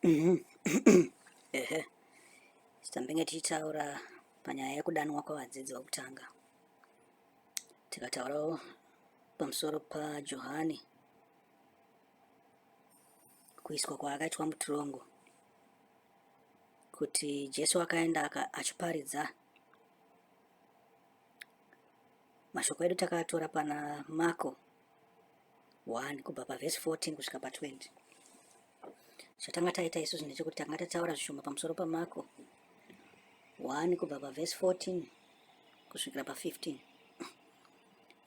Ehe, tambenge tichitaura panyaya yekudanwa kwavadzidzi vokutanga. Tikataurawo pamusoro paJohani kuiswa kwaakaitwa mutirongo kuti Jesu akaenda achiparidza mashoko edu takaatora pana Marko 1 kubva pavhesi 14 kusvika pa20. Chatanga taita isusu ndechekuti tanga tataura zvishoma pamusoro paMarko 1 kubva pavhesi 14 kusvikira pa15.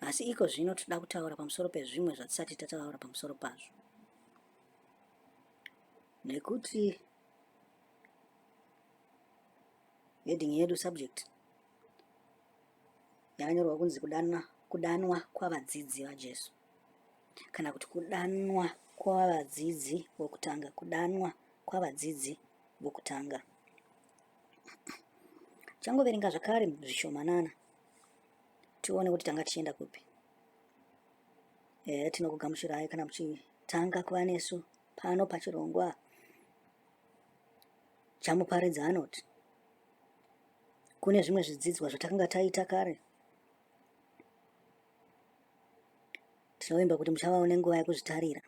Asi iko zvino toda kutaura pamusoro pezvimwe zvatisati tataura pamusoro pazvo. Nekuti heading yedu subject yakanyorwa kunzi kudanwa, kudanwa kwavadzidzi vaJesu kana kuti kudanwa kwavadzidzi vokutanga, kudanwa kwavadzidzi vokutanga. Changoverenga zvakare zvishomanana tione kuti tanga tichienda kupi. E, tinokugamuchirai kana muchitanga kuva nesu pano pachirongwa chamuparidza anoti Kune zvimwe zvidzidzwa zvatakanga taita kare. Tinovimba kuti muchavawo nenguva yekuzvitarira.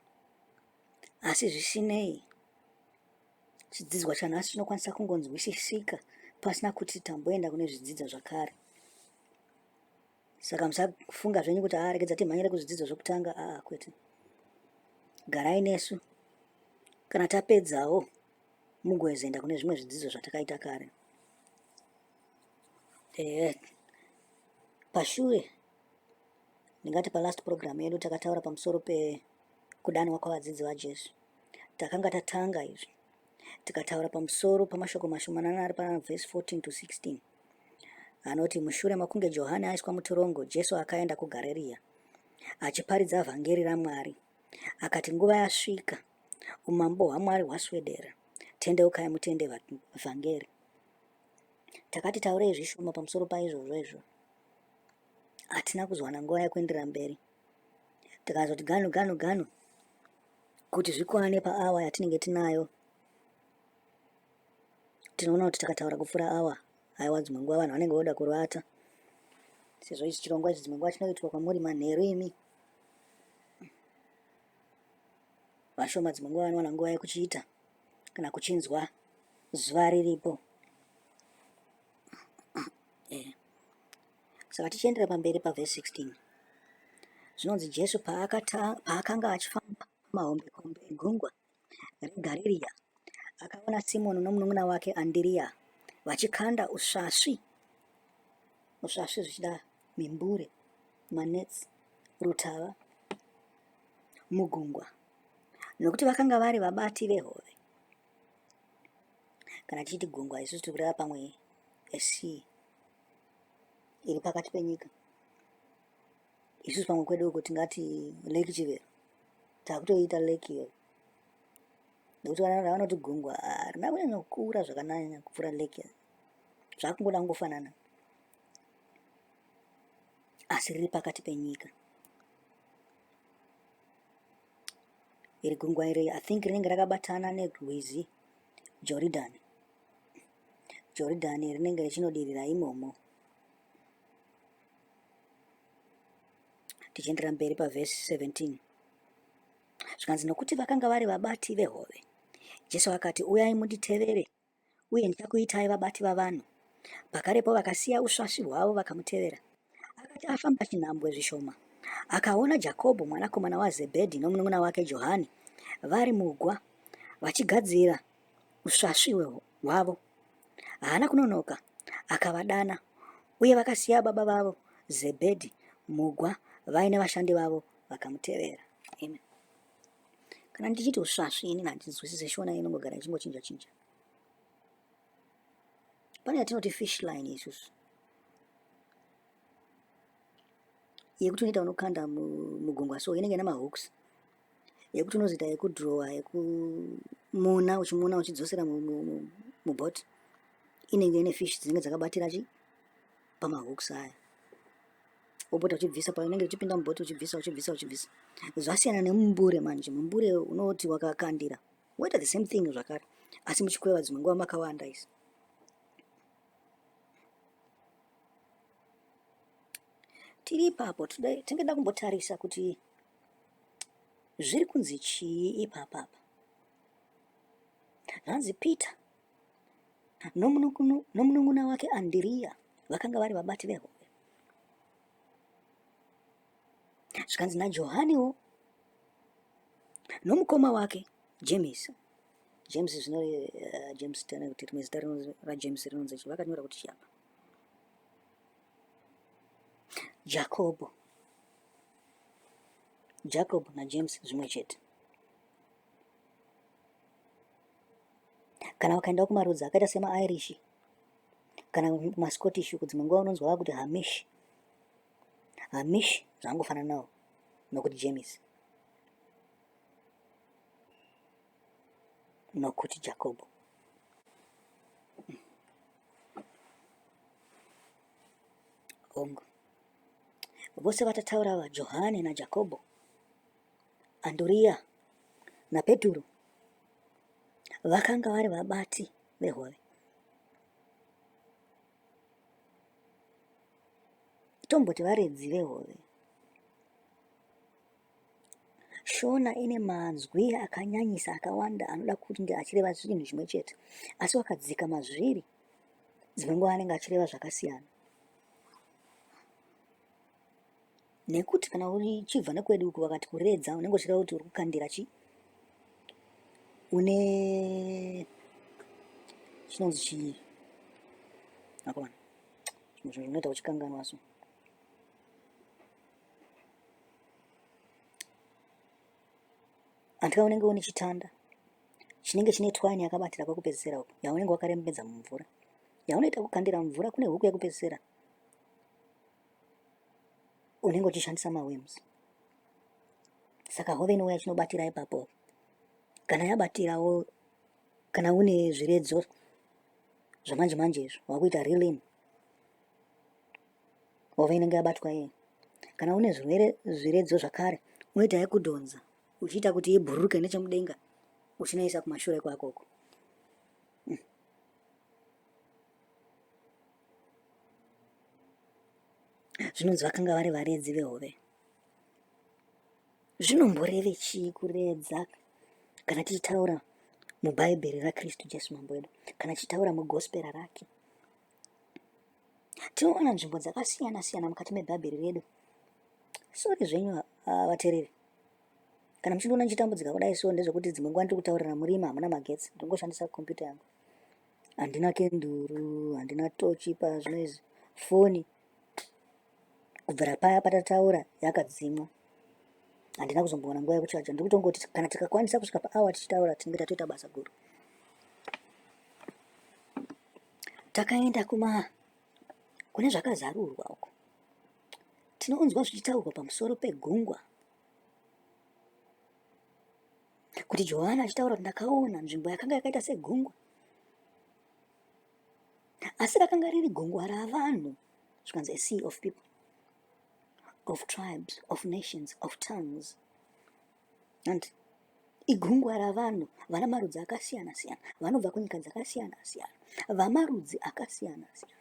Asi zvisinei, chidzidzwa chanhasi chinokwanisa kungonzwisisika pasina kuti tamboenda kune zvidzidzo zvakare. Saka musafunga zvenyu kuti aa regedza timhanyire kuzvidzidzo zvokutanga. Aa kwete. Garai nesu. Kana tapedzawo mugozoenda kune zvimwe zvidzidzo zvatakaita kare. Eh, pashure ndingati palast program yedu takataura pamusoro pekudanwa kwavadzidzi vaJesu. Takanga tatanga izvi tikataura pamusoro pamashoko mashomanana ari pavhesi 14 to 16 anoti mushure makunge Johani aiswa mutorongo, Jesu akaenda kuGareriya achiparidza vhangeri raMwari. Akati nguva yasvika, umambo hwaMwari hwaswedera, tendeukai mutende vhangeri. Takati taurei zvishoma pamusoro paizvozvo izvo. Hatina kuzowana nguva yekuenderera mberi. Tikazoti ganu ganu ganu kuti zvikwane paawa yatinenge tinayo. Tinoona kuti takataura kupfuura awa, haiwa dzimwe nguva vanhu vanenge voda kurwata. Sezvo ichi chirongwa ichi dzimwe nguva chinoitwa kwamuri manheru imi. Vashoma dzimwe nguva vanowana nguva yekuchiita kana kuchinzwa zuva riripo. Eh. Saka tichiendera pamberi pavhesi 16 zvinonzi Jesu paakanga achifamba pamahombekombe egungwa reGarirea akaona Simoni nomunun'una wake Andiriya vachikanda usvasvi usvasvi zvichida mimbure manets rutava mugungwa nokuti vakanga vari vabati vehove kana tichiti gungwa isusu tiri kureva pamwe sea iri pakati penyika isusu pamwe kwedu uko tingati lake chivero takutoiita lake iyoyo nekuti vana vanoti gungwa harina kunyanya kukura zvakananya kupfuura lake zvakungoda kungofanana asi riri pakati penyika iri gungwa iri i think rinenge rakabatana nerwizi joridhani joridhani rinenge richinodirira imomo Tichiendera mberi pavhesi 17 zvikanzi nokuti vakanga vari vabati vehove. Jesu akati, uyai munditevere, uye ndichakuitai vabati vavanhu. Pakarepo vakasiya usvasvi hwavo vakamutevera. Akati afamba chinhambwe zvishoma, akaona Jakobho mwanakomana waZebhedhi nomunun'una wake Johani vari mugwa vachigadzira usvasvi hwavo. Haana kunonoka, akavadana, uye vakasiya baba vavo Zebhedhi mugwa vaine vashandi vavo vakamutevera. Amen. Kana ndichiti usvasvi ini handinzwisise Shona inongogara ichingochinja chinja. Pane yatinoti fish line isusu yekuti unoita unokanda mugungwa so inenge ina mahooks yekuti unozoita yekudrowa yekumona uchimona uchidzosera mubot inenge ine fish dzinenge dzakabatira chi pamahooks aya wopota uchibvisa paunenge uchipinda mubot uchibvisa uchibvisa uchibvisa zvasiyana nemumbure manje mumbure unoti wakakandira woita the same thing zvakare. Asi muchikweva dzimwe nguva makawanda isi. Tiri ipapo tingada kumbotarisa kuti zviri kunzi chii ipapa apa. Zvanzi Peter nomunun'una wake Andiriya vakanga vari vabati vehove. Zvikanzi naJohaniwo nomukoma wake James. James zvino James tana kuti rimwe zita raJames rinonzi chii vakanyora kuti chii apa? Jacob. Jacob naJames zvimwe chete. Kana ukaenda kumarudzi akaita semaIrish kana kumaScottish uko dzimwe nguva unonzwa vakuti Hamish. Hamish zvangofanana nawo nokuti James nokuti Jacob. Hongu. Vose vatataura ava Johane naJakobo Anduriya naPeturo vakanga vari vabati vehove. Tomboti varedzi vehove. Shona ine manzwi akanyanyisa akawanda anoda kunge achireva zvinhu zvimwe chete, asi wakadzika mazviri dzimwe nguva anenge achireva zvakasiyana. Nekuti kana uchibva nekwedu uku vakati kuredza unenge uchireva kuti uri kukandira chi une chinonzi chii akomana zvimwe zvinhu zvinoita uchikanganwa so andika unenge une chitanda chinenge chine twine yakabatira kwekupedzisira uku yaunenge wakarembedza mumvura yaunoita kukandira mvura kune huku yekupedzisira unenge uchishandisa maworms saka hove inouya ichinobatira ipapo kana yabatirawo kana une zviredzo zvamanje manje izvo wakuita reeling hove inenge yabatwa iye kana une zvirwere zviredzo zvakare unoita yekudhonza uchiita kuti ibhururuke nechemudenga uchinoisa kumashure kwako uko Zvinonzi vakanga vari varedzi vehove. Zvinomboreve chii kuredza kana tichitaura muBhaibheri raKristu Jesu Mambo wedu, kana tichitaura mugospera rake? Tinowana nzvimbo dzakasiyana siyana mukati meBhaibheri redu. Sori zvenyu vatereri, kana muchindiona ndichitambudzika kudai so ndezvekuti dzimwe nguva ndiri kutaurira murima, hamuna magetsi, ndingoshandisa computer yangu. Handina kenduru, handina tochi pazvino izvi. Foni kubvira paya patataura yakadzimwa. Handina kuzombowana nguva yekuchaja. Ndiri kutongoti kana tikakwanisa kusvika paawa tichitaura tinenge tatoita basa guru. Takaenda kuma kune zvakazarurwa uko. Tinonzwa zvichitaurwa pamusoro pegungwa kuti Johani achitaura kuti ndakaona nzvimbo yakanga yakaita segungwa, asi rakanga riri gungwa ravanhu, zvikanzi a sea of people, of tribes, of nations, of tongues. And igungwa ravanhu vana marudzi akasiyana siyana, vanobva kunyika dzakasiyana siyana, vamarudzi akasiyana siyana.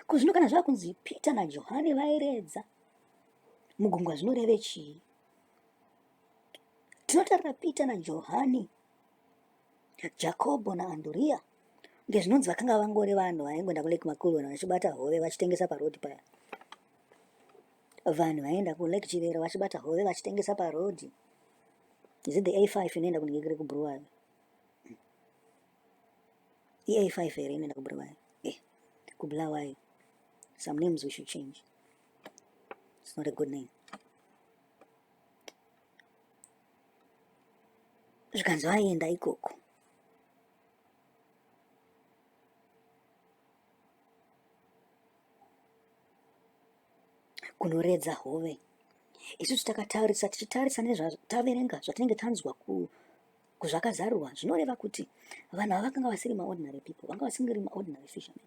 Ko zvino kana zvakunzi Peter naJohane vairedza mugungwa zvinoreve chii? Tinotarira Peter naJohane, Jakobho naAnduriya ngezvinonzi vakanga vangori vanhu vaingoenda kuLake Makulwana vachibata hove vachitengesa parodi paya. Vanhu vaienda kuLake Chivero vachibata hove vachitengesa parodi. Is it the A5 inoenda kunenge kuBulawayo? I-A5 here inoenda kuBulawayo? Eh, kuBulawayo. Some names we should change. It's not a good name. Zvikanzi vaienda ikoko. Kunoredza hove. Isusu takatarisa tichitarisa nezvataverenga zvatinenge tanzwa ku kuzvakazarurwa zvinoreva kuti vanhu ava vakanga vasiri maordinary people, vanga vasingiri maordinary fishermen.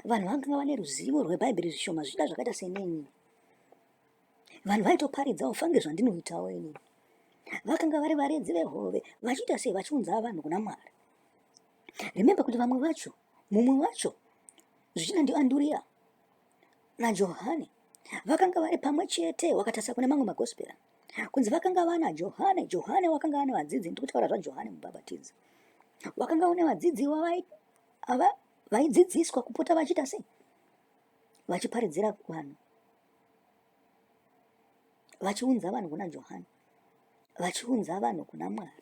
Vanhu vakanga vane ruzivo rweBhaibheri zvishoma zvichida zvakaita senini. Vanhu vaitoparidzawo fange zvandinoitawo inini. Vakanga vari varedzi vehove vachiita sei? Vachiunza vanhu kuna Mwari. Remember kuti vamwe vacho, mumwe wacho zvichida ndiAnduriya naJohane vakanga vari pamwe chete, wakatarisa kune mamwe magospera kunzi vakanga vana Johane. Johane wakanga ane vadzidzi, ndiri kutaura zvaJohane mubhabhatidzi, wakanga une vadzidzi vaidzidziswa kupota vachiita sei? Vachiparidzira vanhu, vachiunza vanhu kuna Johane, vachiunza vanhu kuna Mwari.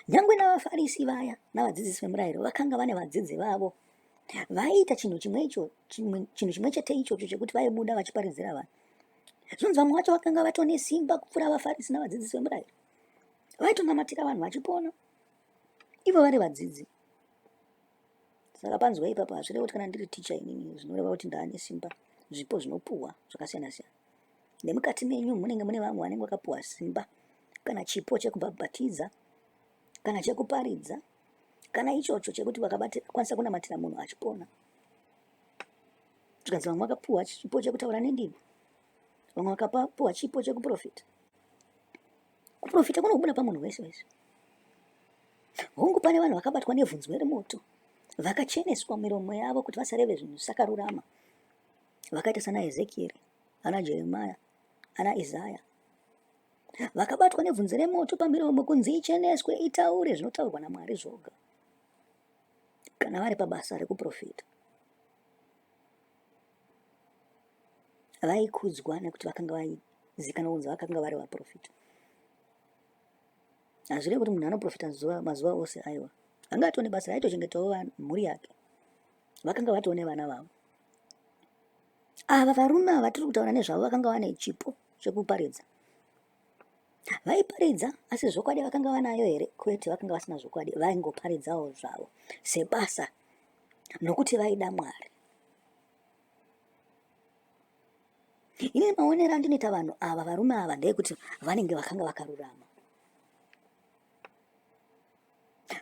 Nyangwe navaFarisi vaya navadzidzisi vemurayiro vakanga vane vadzidzi vavo vaiita chinhu chimwe icho chinhu chimwe chete ichocho chekuti vaibuda vachiparidzira vanhu. Zvinonzi vamwe vacho vakanga vatone simba kupfuura vaFarisi navadzidzisi vemurayiro. Vaitonamatira vanhu vachipona ivo vari vadzidzi. Saka panzwa ipapo hazvirevi kuti kana ndiri ticha inini zvinoreva kuti ndaane simba. Zvipo zvinopuhwa zvakasiyana siyana. Nemukati menyu munenge mune vamwe vanenge vakapuhwa simba kana chipo chekubhabhatidza kana chekuparidza kana ichocho chekuti vakakwanisa kunamatira munhu achipona. Zvikanzi vamwe vakapuhwa chipo chekutaura nendimi, vamwe vakapuhwa chipo chekuprofita. Kuprofita kunobuda pamunhu wese wese. Hongu, pane vanhu vakabatwa nevhunzwe remoto, vakacheneswa miromo yavo kuti vasareve zvinhu zvisakarurama, vakaita sana Ezekieri, ana Jeremiah, ana Isaya. Vakabatwa nebvunze remoto pamiromo kunzi icheneswe itaure zvinotaurwa naMwari zvoga kana vari pabasa rekuprofita. Vaikudzwa nekuti vakanga vaizikanwa kunzi vakanga vari vaprofita. Hazvirevi kuti munhu anoprofita zuva mazuva ose aiwa. Anga atone basa raitochengetawo mhuri yake. Vakanga vatone vana vavo. Ava varume ava vatiri kutaura nezvavo vakanga vane chipo chekuparidza. Vaiparidza asi zvokwadi vakanga vanayo here? Kwete, vakanga vasina zvokwadi, vaingoparidzawo zvavo sebasa nokuti vaida Mwari. Ini maonero andinoita vanhu ava, varume ava, ndeyekuti vanenge vakanga vakarurama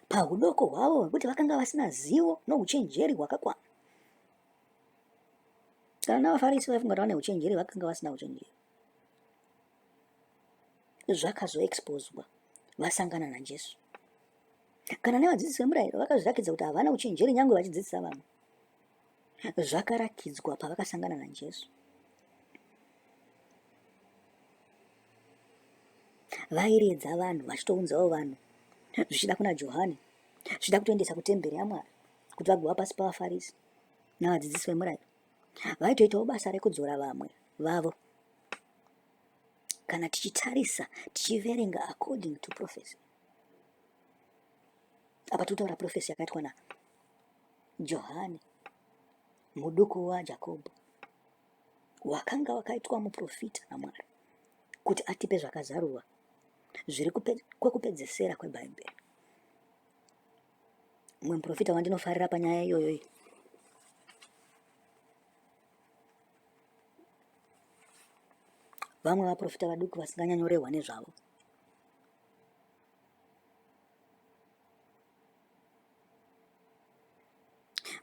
pahudoko hwavo hwekuti vakanga vasina zivo nouchenjeri hwakakwana. Kana navaFarisi vaifunga kuti vane uchenjeri, vakanga vasina uchenjeri. Zvakazoexposwa vasangana naJesu. Kana nevadzidzisi vemurayiro vakazvirakidza kuti havana uchenjeri nyangwe vachidzidzisa vamwe. Zvakarakidzwa pavakasangana naJesu. Vairedza vanhu vachitounzawo vanhu zvichida kuna Johani, zvichida kutoendesa kutemberi yaMwari kuti vagova pasi pavaFarisi navadzidzisi vemurayiro. Vaitoitawo basa rekudzora vamwe vavo. Kana tichitarisa tichiverenga according to prophecy, apa tiri kutaura prophecy yakaitwa naJohani muduku waJakobho wakanga wakaitwa muprofita naMwari kuti atipe zvakazarurwa zviri kwekupedzesera kweBhaibheri. Mumwe muprofita wandinofarira panyaya iyoyo iyi vamwe vaprofita vaduku vasinganyanyorehwa nezvavo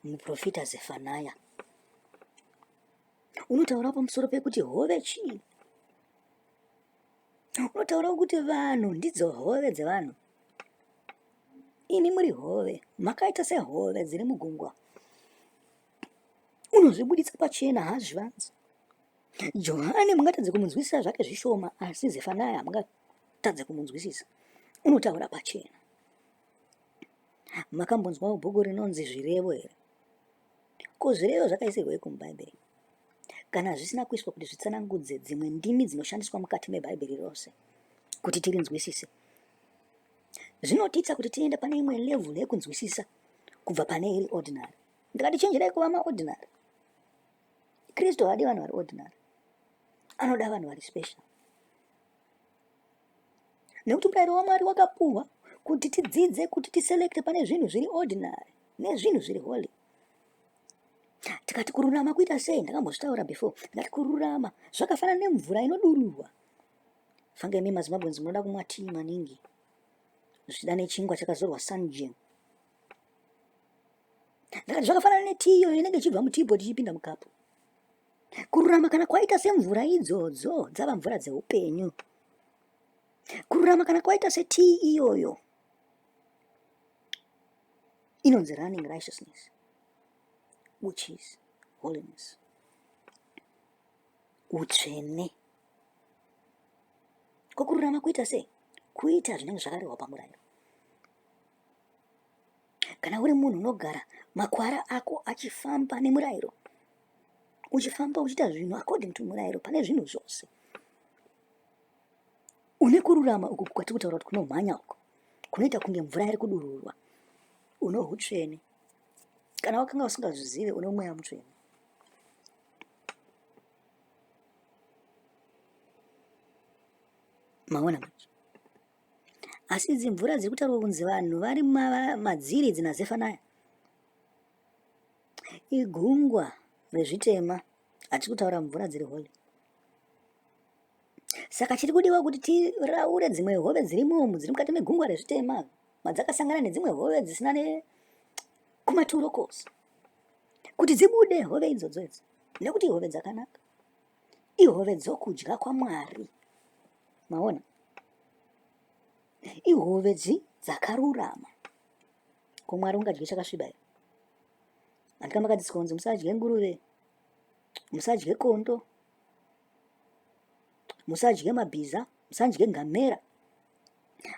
Muprofita Zefanaya unotaura pamusoro pekuti hove chii? Unotaura kuti vanhu ndidzo hove dzevanhu. Imi muri hove, makaita sehove dziri mugungwa. Unozvibuditsa pachena, haazvivanzi. Johani mungatadze kumunzwisisa zvake zvishoma, asi Zefanaya hamungatadze kumunzwisisa. Unotaura pachena. Makambonzwawo bhuku rinonzi Zvirevo here? Ko zvirevo zvakaisirweiko muBhaibheri? Kana zvisina kuiswa kuti zvitsanangudze dzimwe ndimi dzinoshandiswa mukati meBhaibheri rose kuti tirinzwisise, zvinotiita kuti tiende pane imwe level yekunzwisisa kubva pane iri ordinary. Ndikati chenjerai kuva maordinary. Kristu haadi vanhu vari ordinary, anoda vanhu vari special. Nekuti murayiro waMwari wakapuhwa kuti tidzidze kuti tiselekte pane zvinhu zviri ordinary nezvinhu zviri holy. Tikati kururama kuita sei? Ndakambozvitaura before. Ndikati kururama zvakafanana nemvura inodururwa. Fange imi maZimbabweans munoda kumwa tii maningi, zvichida nechingwa chakazorwa sunjam. Ndakati zvakafanana netii iyoyo inenge ichibva muteapot ichipinda mukapu. Kururama kana kwaita semvura idzodzo dzava mvura dzeupenyu. Kururama kana kwaita setii iyoyo inonzi running righteousness which is holiness, utsvene. Ko kururama kuita sei? Kuita zvinenge zvakarehwa pamurayiro. Kana uri munhu unogara makwara ako achifamba nemurayiro, uchifamba uchiita zvinhu according to murayiro pane zvinhu zvose, une kururama uku kwatiri kutaura kuti kunomhanya uku kunoita kunge mvura iri kudururwa, une hutsvene. Kana wakanga usingazvizive, une mweya mutsvene. Maona manje? Asi idzi mvura dziri kutaurwa kunzi vanhu vari madziri idzi naZefanaya igungwa rezvitema, hatisi kutaura mvura dziri holy. Saka chiri kudiwa kuti tiraure dzimwe hove dzirimo umu dziri mukati megungwa rezvitema madzakasangana nedzimwe hove dzisina nekumaturo kose kuti dzibude hove idzodzo idzi, nekuti ihove dzakanaka, ihove dzokudya kwaMwari. Maona, ihove dzi dzakarurama. Ko Mwari ungadye chakasviba here? Handika makadzidziswa kunzi musadye nguruve, musadye kondo, musadye mabhiza, musadye ngamera.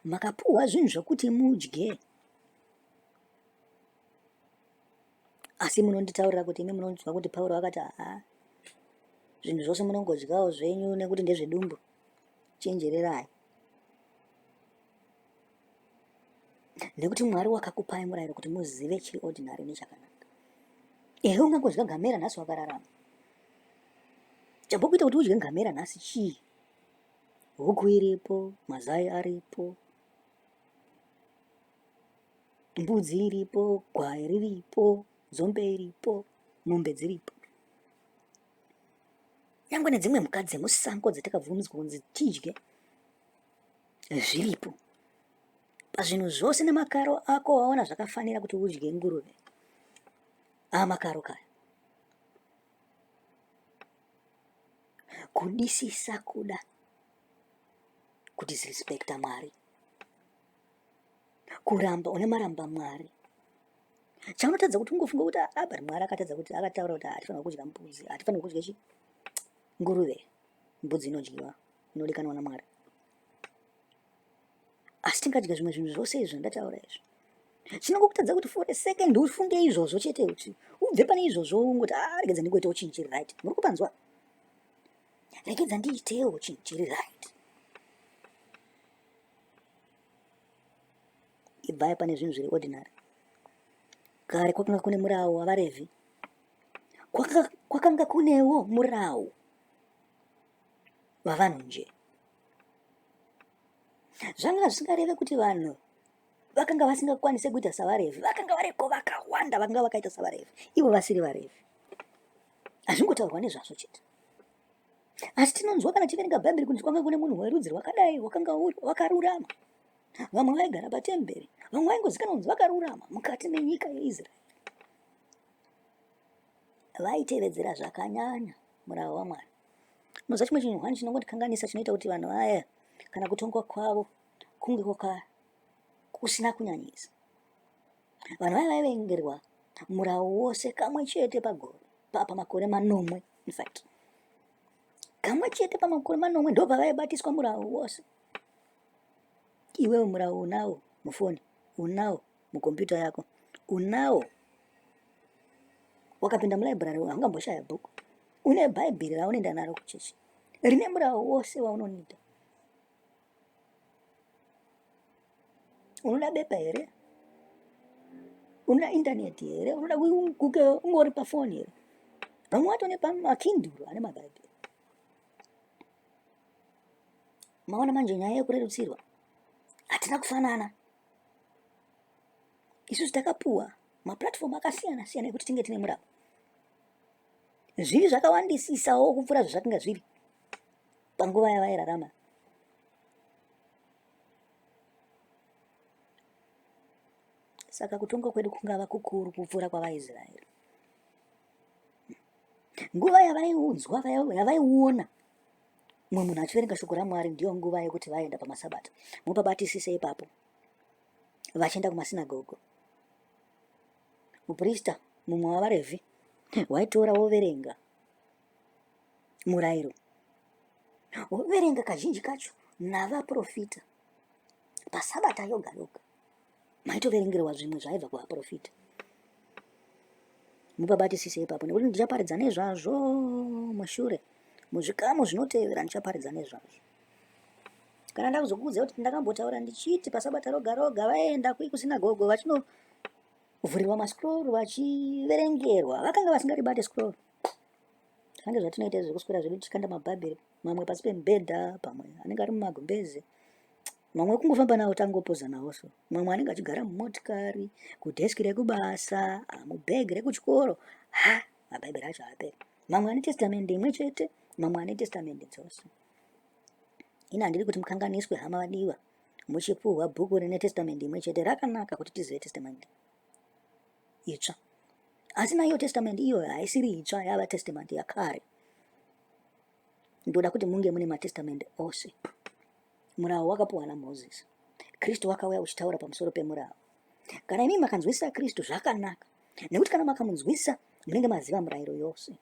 Makapuhwa zvinhu zvokuti mudye, asi munonditaurira kuti imi munonzwa kuti Pauro akati haa zvinhu zvose munongodyawo zvenyu nekuti ndezvedumbu. Chenjererai, nekuti Mwari wakakupai murayiro kuti muzive chiri ordinary nechakanaka. Ehe, ungangodya ngamera nhasi wakararama. Chambokuita kuti udye ngamera nhasi chii? Huku iripo, mazai aripo, mbudzi iripo, gwai riripo, nzombe iripo, mombe dziripo, nyangwe nedzimwe mhuka dzemusango dzatakabvumidzwa kunzi tidye zviripo. Pazvinhu zvose nemakaro ako waona zvakafanira kuti udye nguruve. Amakaro kaya. Kudisisa kuda kudisrespecta Mwari, kuramba une maramba Mwari. Chaunotadza kuti ungofunga kuti ah, but Mwari akatadza kuti akataura kuti hatifanirwa kudya mbudzi, hatifanirwa kudya chi nguruve. Mbudzi inodyiwa, inodikanwa naMwari. Asi tingadya zvimwe zvinhu zvose izvo ndataura izvo. Chinongokutadza kuti for a second ufunge izvozvo chete, kuti ubve pane izvozvo ungoti ah, regedza ndingoitawo chinhu chiri right. Muri kupanzwa? Regedza ndiitewo chinhu chiri right. Ibvai pane zvinhu zviri ordinary. Kare kwakanga kune murawo wavaRevhi, kwakanga kunewo murawo wavanhu nje. Zvanga zvisingareve kuti vanhu vakanga vasingakwanise kuita savaRevhi, vakanga variko vakawanda vakanga vakaita savaRevhi, ivo vasiri vaRevhi. Hazvingotaurwa nezvazvo chete. Asi tinonzwa kana tiverenga Bhaibheri kuti kwanga kune munhu werudzi rwakadai wakanga wakarurama. Vamwe vaigara patemberi, vamwe vaingozikanwa kunzi vakarurama mukati menyika yeIsraeri. Vaitevedzera zvakanyanya murau waMwari. Munoziva chimwe chinhu hwani chinongotikanganisa chinoita kuti vanhu vaya kana kutongwa kwavo kunge kwaka kusina kunyanyisa. Vanhu vaya vaiverengerwa murau wose kamwe chete pagore, pamakore manomwe in fact. Kamwe chete pamakore manomwe ndobva vaibatiswa murau wose. Iwewe murau unawo mufoni, unawo mukombiyuta yako, unawo. Wakapinda mulibrary haungamboshaya bhuku. Une bhaibheri raunoenda naro kuchechi rine murau wose waunonida. Unoda bepa here? Unoda indaneti here? Unoda kuke ungori pafoni here? Vamwe watone pamakinduru ane mabhaibheri. Maona manje nyaya yekurerutsirwa, hatina kufanana. Isusu takapuwa maplatform akasiyana siyana ekuti tinge tine murau. Zvivi zvakawandisisawo kupfuura zvazvakanga zviri panguva yavairarama. Saka kutonga kwedu kungava kukuru kupfuura kwavaIsraeri. Nguva yavaiudzwa, yavaiona Mumwe munhu achiverenga shoko raMwari ndiyo nguva yekuti vaenda pamasabata. Mupabatisise ipapo. Vachienda kumasinagogo. Muprista mumwe wavaRevhi waitora woverenga murayiro. Woverenga kazhinji kacho navaprofita pasabata yoga yoga. Maitoverengerwa zvimwe zvaibva kuvaprofita. Mupabatisise ipapo nekuti ndichaparidza nezvazvo mushure muzvikamu zvinotevera ndichaparidza nezvazvo. Kana ndakuzokuudza kuti ndakambotaura ndichiti pasabata roga roga vaenda kusinagogo vachinovhurirwa mascroll vachiverengerwa vakanga vasingaribate scroll. Zvange zvatinoita izvi zvekuswera zvedu tichikanda mabhabheri mamwe pasi pemubhedha pamwe anenge ari mumagumbeze mamwe kungofamba nawo tangopoza nawo so mamwe anenge achigara mumotikari kudheski rekubasa mubhegi rekuchikoro ha mabhaibheri acho haaperi mamwe ane testamende imwe chete mamwe ane testamende dzose ini handidi kuti mukanganiswe hama vadiwa muchipuhwa bhuku rine testamende imwe chete rakanaka kuti tizive testamende itsva asi naiyo testamende iyoyo haisiri itsva yava testamende yakare ndoda kuti munge mune matestamende ose Murawo wakapuwa naMozisi. Kristu wakauya uchitaura pamusoro pemurawo. Kana imi makanzwisisa Kristu zvakanaka, nekuti kana makamunzwisisa munenge maziva murayiro yose.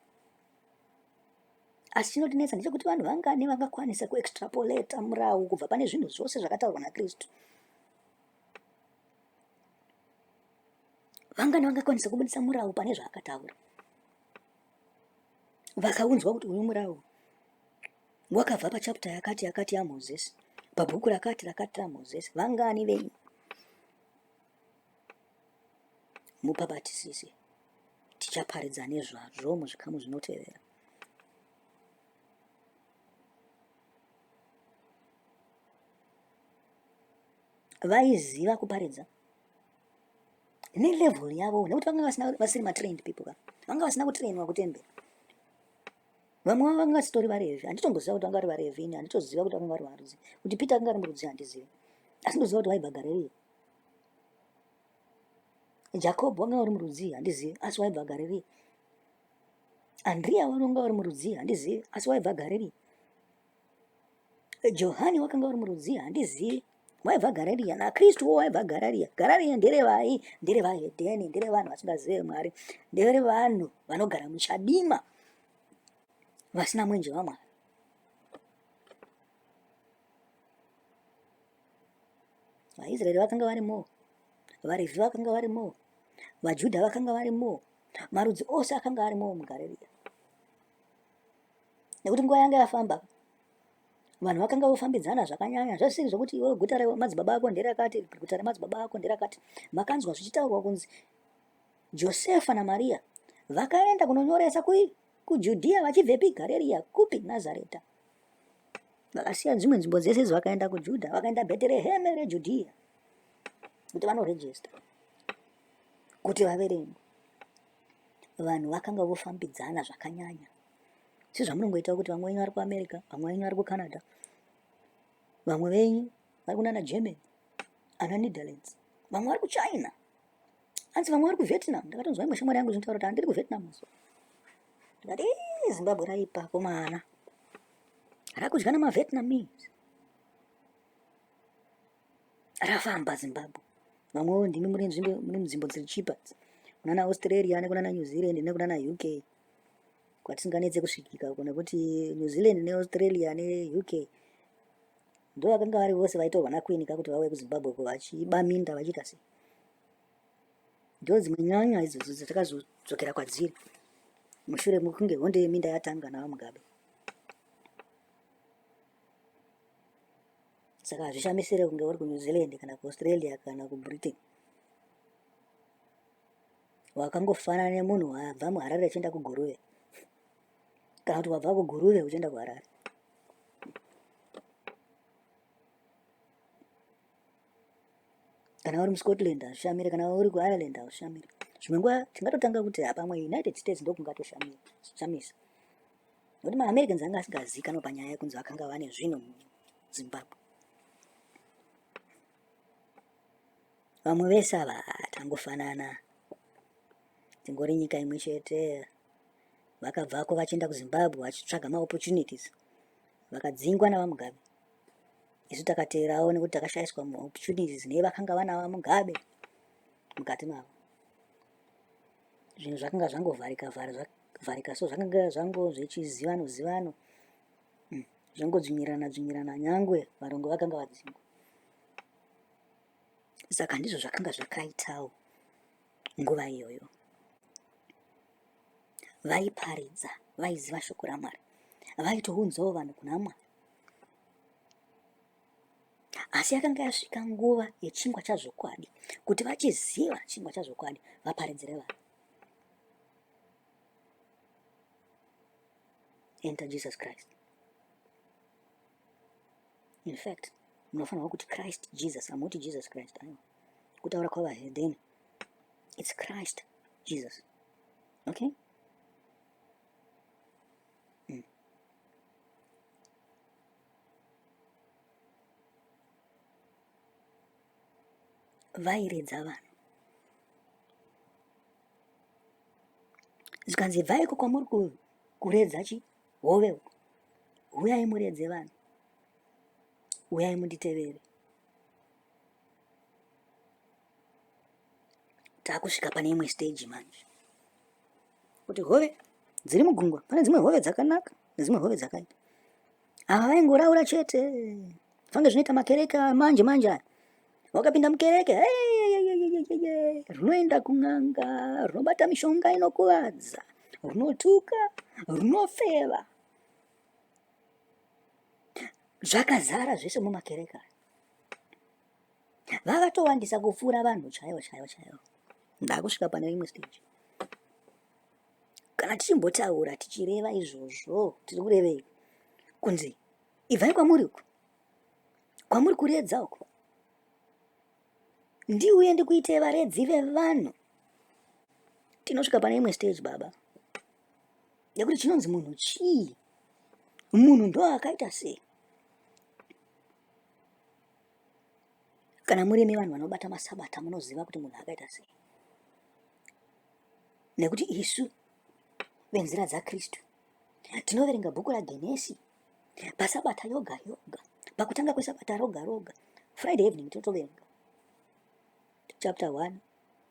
Asi chinotinetsa ndechekuti vanhu vangani vangakwanisa kuextrapolata murawo kubva pane zvinhu zvose zvakataurwa naKristu. Vangani vangakwanisa kubudisa murawo pane zvaakataura? Vakaunzwa kuti uyu murawo wakabva pachapter yakati yakati yaMozisi, pabhuku rakati rakati raMozisi. Vangani venyu? Mupabatisise, tichaparidza nezvazvo muzvikamu zvinotevera. Vaiziva kuparidza nelevel yavo nekuti vanga vasina vasiri matrained people ka vanga vasina kutrainwa kutemberi Vamwe vavo vanga vasitori vaRevhi. Handitomboziva kuti vanga vari vaRevhi ini, handitoziva kuti vanga vari varudzi. Kuti Peter akanga ari murudzi handizivi. Asi ndoziva kuti waibva Garirea. Jakobho wanga uri murudzi handizivi, asi waibva Garirea. Andrea wanga uri murudzi handizivi, asi waibva Garirea. Johani wakanga uri murudzi handizivi, waibva Garirea. NaKristu wo waibva Garirea. Garirea nderevai? Nderevahedheni, nderevanhu vasingazive Mwari, nderevanhu vanogara muchadima vasina mwenje waMwari. VaIsraeri vakanga varimo, vaRevhi vakanga varimo, vaJudha vakanga varimo, marudzi ose akanga arimo muGarirea. Nekuti nguva yanga yafamba, vanhu vakanga vofambidzana zvakanyanya, zvasiri zvokuti iwe guta remadzibaba ako nderakati, guta remadzibaba ako nderakati. Makanzwa zvichitaurwa kunzi Josefa naMaria vakaenda kunonyoresa kui kuJudhiya vachibvepi Garirea kupi Nazareta. Vakasiya dzimwe nzvimbo dzese idzi vakaenda kuJudha, vakaenda Bhetereheme reJudhiya kuti vanorejista kuti vaverengwe. Vanhu vakanga vofambidzana zvakanyanya sezvamunongoitawo kuti vamwe venyu vari kuAmerica, vamwe venyu vari kuCanada, vamwe venyu vari kunana Germany, ana Netherlands, vamwe vari kuChina. Hanzi vamwe vari kuVietnam. Ndakatonzwa imwe shamwari yangu ichitaura kuti handiri kuVietnam so. Ndikati Zimbabwe raipa komana. Rakudya namaVietnamese. Rafamba Zimbabwe. Vamwewo ndimi muri nzvimbo muri nzvimbo dziri chipa. Kunana Australia nekunana New Zealand nekunana UK. Kwatisinganetse kusvikika uko nekuti New Zealand neAustralia neUK ndo vakanga vari vose vaitorwa naQueen ka kuti vauye kuZimbabwe uko vachiba minda vachiita sei. Ndo dzimwe nyanya idzodzo dzatakazodzokera kwadziri mushure mekunge hondo yeminda yatanga navaMugabe. Saka hazvishamisire kunge uri kuNew Zealand kana kuAustralia kana kuBritain. Wakangofanana nemunhu wabva muHarare achienda kuGuruve kana kuti wabva kuGuruve uchienda kuHarare. Kana uri muScotland hazvishamire, kana uri kuIreland hazvishamire. Zvimwe nguva tingatotanga kuti hapamwe United States ndokungatoshamisa nekuti maAmericans anga asingazikanwa panyaya yekunzi vakanga vane zvinhu muZimbabwe. Vamwe vese ava tangofanana, tingori nyika imwe chete. Vakabvako vachienda kuZimbabwe vachitsvaga maopportunities. Vakadzingwa naVaMugabe. Isu takateerawo nekuti takashaiswa maopportunities nevakanga vana VaMugabe mukati mavo. Zvinhu zvakanga zvangovharika vharika so zvakanga zvango zvechizivano zivano hmm, zvangodzvinyirana dzvinyirana nyangwe varungu vakanga vadzingwa. Saka ndizvo zvakanga zvakaitawo nguva iyoyo. Vaiparidza, vaiziva shoko raMwari, vaitounzawo vanhu kuna Mwari. Asi yakanga yasvika nguva yechingwa chazvokwadi, kuti vachiziva chingwa chazvokwadi vaparidzire vanhu. Enter Jesus Christ. In fact, munofanirwa kuti Christ Jesus, hamuti Jesus Christ. Aiwa. Kutaura kwavahedheni. It's Christ Jesus. Okay? Vairedza vanhu. Zvikanzi ibvaiko kwamuri kuredza chi hove uko. Huyai muredze vanhu. Huyai munditevere. Takusvika pane imwe stage manje. Kuti hove dziri mugungwa, pane dzimwe hove dzakanaka nedzimwe hove dzakaipa. Ava vaingoraura chete. Fange zvinoita makereke manje manje aya. Wakapinda mukereke, runoenda kun'anga, runobata mishonga inokuvadza, runotuka, runofeva. Zvakazara zvese mumakereke aya. Vakatowandisa kupfuura vanhu chaivo chaivo chaivo. Ndakusvika pane imwe stage. Kana tichimbotaura tichireva izvozvo, tiri kurevei? Kunzi ibvai kwamuri uku, kwamuri kuredza uku, ndiuye ndikuite varedzi vevanhu. Tinosvika pane imwe stage baba, nekuti chinonzi munhu chii? Munhu ndo akaita sei? Kana murimi vanhu vanobata masabata munoziva kuti munhu akaita sei. Nekuti isu venzira dzaKristu tinoverenga bhuku raGenesi pasabata yoga yoga, pakutanga kwesabata roga roga, Friday evening tinotoverenga chapter 1,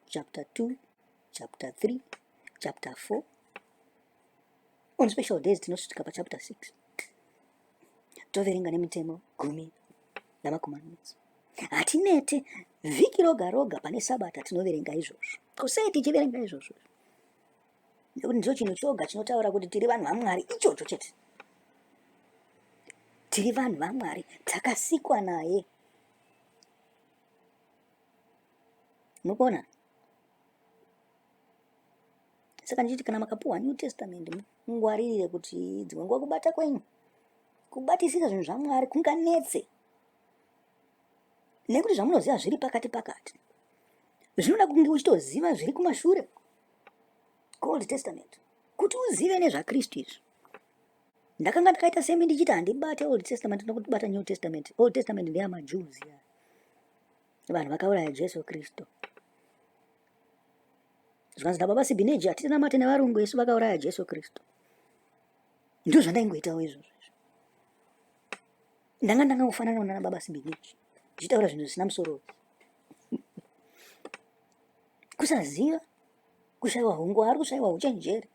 chapter 2, chapter 3, chapter 4. On special days tinosvika pachapter 6 toverenga nemitemo gumi namacommandments. Hatinete vhiki roga roga pane sabata tinoverenga izvozvo. Ko sei tichiverenga izvozvo? Nekuti ndicho chinhu choga chinotaura kuti tiri vanhu vaMwari, ichocho chete. Tiri vanhu vaMwari, takasikwa naye. Mukuona? Saka ndichiti kana makapuwa New Testament mungwaririre kuti dzimwe nguva kubata kwenyu kubatisisa zvinhu zvaMwari kunganetse nekuti zvamunoziva zviri pakati pakati zvinoda kunge uchitoziva zviri kumashure Old Testament kuti uzive nezvaKristu izvi. Ndakanga ndakaita semi ndichiti handibate Old Testament nokuti bata New Testament. Old Testament ndeyamaJews ya vanhu vakauraya Jesu Kristu. Zvikanzi nababa Sibineji hatinamate nevarungu isu vakauraya Jesu Kristu. Ndizvo zvandaingoitawo izvozvo izvo. Ndanga ndangangofanana nana baba Sibineji ndichitaura zvinhu zvisina musoro. Kusaziva, kushaiwa hungwaru, kushaiwa uchenjeri.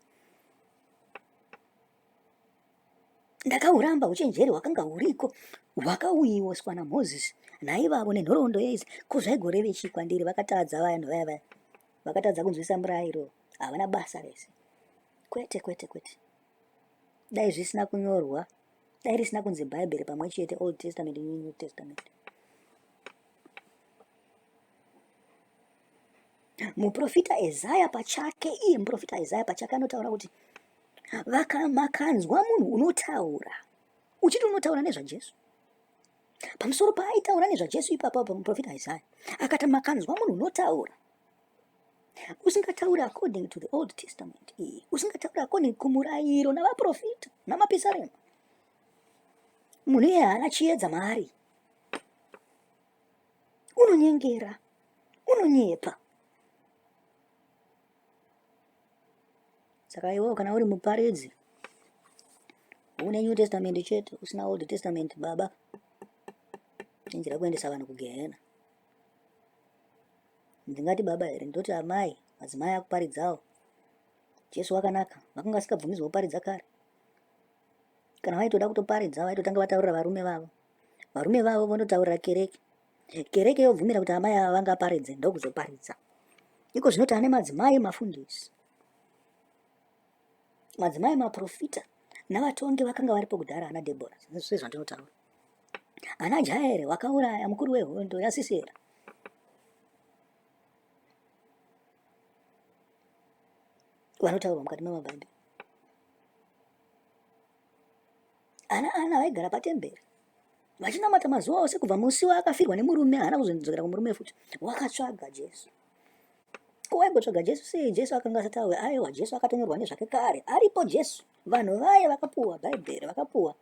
Ndakauramba uchenjeri hwakanga huriko hwakauyiwoswa naMozisi naivavo nenhoroondo yese. Ko zvaigoreve chii kwandiri? Vakatadza vanhu vaya vaya vakatadza kunzwisa murayiro, havana basa rese. Kwete, kwete, kwete. Dai zvisina kunyorwa, dai risina kunzi Bhaibheri pamwe chete Old Testament neNew Testament. Muprofita Isaya pachake, iye muprofita Isaya pachake anotaura kuti makanzwa munhu unotaura uchiti unotaura nezvaJesu. Pamusoro paaitaura nezvaJesu ipapo apa muprofita Isaya akati makanzwa munhu unotaura usingatauri according to the Old Testament iyi, usingatauri according kumurayiro navaprofita namapisarema. Munhu iye haana chiedza maari, unonyengera, unonyepa. Saka iwewe kana uri muparidzi Une New Testament chete, usina Old Testament baba. Chenjera kuendesa vanhu kugehena. Ndingati baba here, ndoti amai, madzimai akuparidzawo. Jesu wakanaka, vakanga vasikabvumidzwa kuparidza kare. Kana vaitoda kutoparidza, vaitotanga vataurira varume vavo. Varume vavo vonotaurira kereke. Kereke yobvumira kuti amai ava vangaparidze, ndokuzoparidza. Iko zvino tane madzimai mafundisi. Madzimai maprofita navatongi vakanga varipo kudhara ana Debora, sezvandinotaura. Ana Jaere wakauraya mukuru wehondo yaSisera. Vanotaurwa mukati memabhaibheri. Ana Ana vaigara patemberi vachinamata mazuva ose kubva musi waakafirwa nemurume haana kuzodzokera kumurume futi wakatsvaga Jesu. Ko waimbotsvaga Jesu sei? Jesu akanga asati auya. Aiwa, Jesu akatonyorwa nezvake kare. Aripo Jesu. Vanhu vaye vakapuwa Bhaibheri, vakapuwa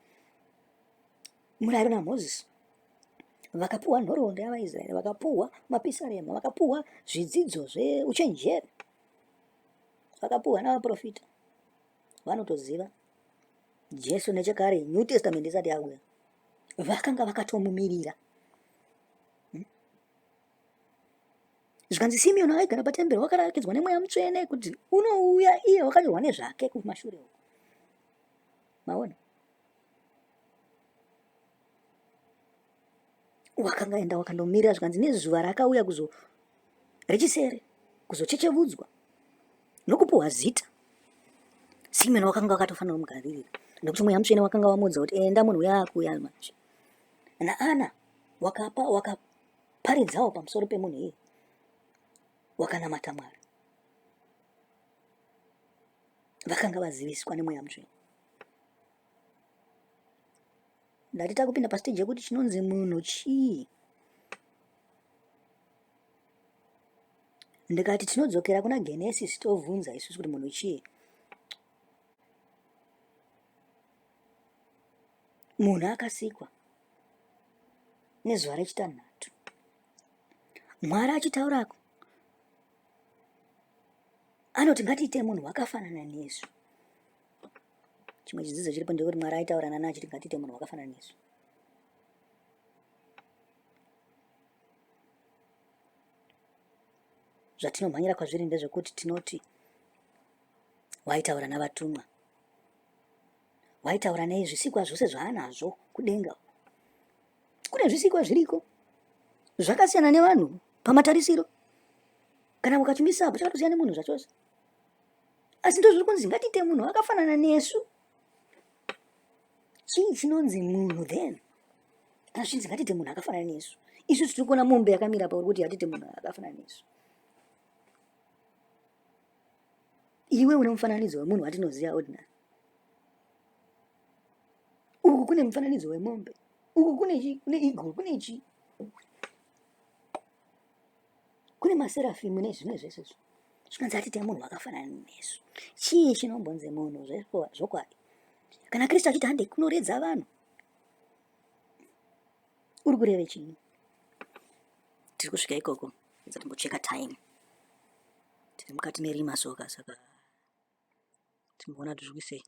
murayiro naMozisi, vakapuwa nhoroondo yavaIsraeri, vakapuwa mapisarema, vakapuwa zvidzidzo zveuchenjeri, vakapuwa navaprofita. Vanotoziva Jesu nechekare, New Testament isati yauya, vakanga vakatomumirira. Zvikanzi Simeoni aigara patemberi wakarakidzwa nemweya mutsvene kuti unouya iye wakanyorwa nezvake kumashure uko. Maona? Wakanga enda wakandomirira zvikanzi nezuva rakauya kuzo rechisere kuzochechevudzwa nokupuhwa zita. Simeoni wakanga wakatofanira kumugaririra nekuti mweya mutsvene wakanga wamuudza kuti enda munhu uya akuuya manje. Naana wakapa waka Paridzawo pamusoro pemunhu iye wakanamata Mwari. Vakanga vaziviswa nemweya mutsvene. Ndati takupinda pastage yekuti chinonzi munhu chii? Ndikati tinodzokera kuna Genesis tovhunza isusu kuti munhu chii? Munhu akasikwa nezuva rechitanhatu. Mwari achitaurako anoti ngatiite munhu wakafanana nesu. Chimwe chidzidzo chiripo ndechekuti Mwari aitaura nani achiti ngatiite munhu wakafanana nesu. Zvatinomhanyira kwazviri ndezvekuti tinoti waitaura navatumwa waitaura nei zvisikwa zvose zvaanazvo kudenga kune zvisikwa zviriko zvakasiyana nevanhu pamatarisiro kana ukachimisa apo chakatosiyana nemunhu zvachose asi ndozviri kunzi ngatiite munhu akafanana nesu chii chinonzi munhu then kana zvichinzi ngatiite munhu akafanana nesu isu tiri kuona mombe yakamira pauri kuti hatiite munhu akafanana nesu Iwe une mufananidzo wemunhu watinoziva ordinary. Uku kune mufananidzo wemombe. Uku kune chi, kune eagle, kune chi. Kune maserafimu nezvimwe zvese izvo. Zvikanzi atite munhu wakafanana nesu. Chii chinombonzi munhu zvokwadi? Kana Kristu achiti hande kunoredza vanhu. Uri kureve chii? Tiri kusvika ikoko. Edza timbocheka time. Tiri mukati merima soka saka timboona kuti zviri sei.